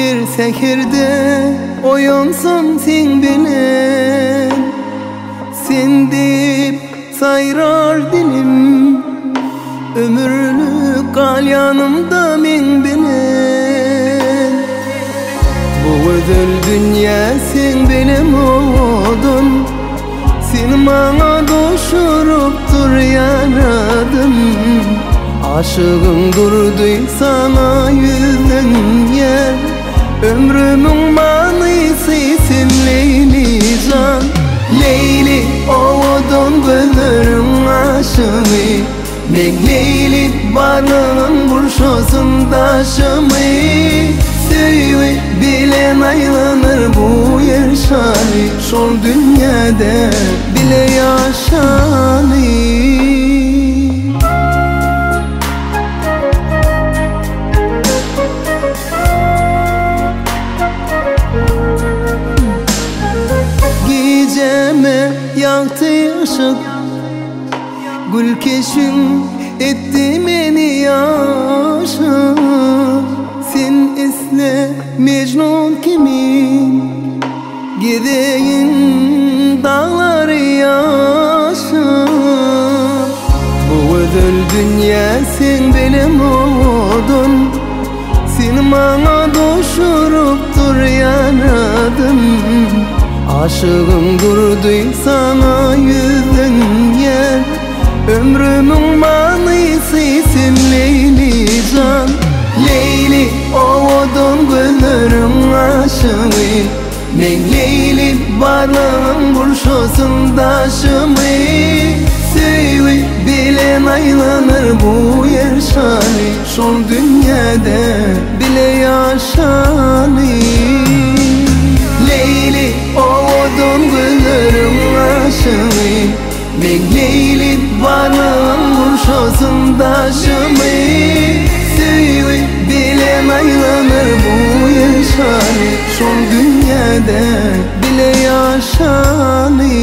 Her säherde oýansam seň bilen, Sen diýip saýrar dilim, Ömürlik gal ýanymda meň bilen. Bu gözel dünýä seň bilen owadan, Seni maňa duşurypdyr Ýaradym. Aşygyň Durdy saňa ýüzlenýär, Ömrümiň manysy sen Leýli jan. Leýli owadan gözleriň aşygy, Men Leýli barlygyň gurşasyn daşymy. Söýgi bilen aýlanyr bu ýer şary, Şol dünýäde bile ýaşaly. Gijäme ýagty yşyk, Gül keşbiň etdi meni ýaşyk. Sen isle Mejnun kimin, Gezeýin daglary ýaşyp. Bu gözel dünýä seň bilen owadan, Seni maňa duşurypdyr Ýaradym. Aşygyň Durdy saňa ýüzlenýär, Ömrümiň manysy sen Leýli jan. Leýli owadan gözleriň aşygy, Men Leýli barlygyň gurşasyn daşymy. Söýgi bilen aýlanyr bu ýer şary, Şol dünýäde bile ýaşaly. Leýli owadan gözleriň aşygy, Men Leýli barlygyň gurşasyn daşymy. Söýgi bilen aýlanyr bu ýer şary, Şol dünýäde bile ýaşaly.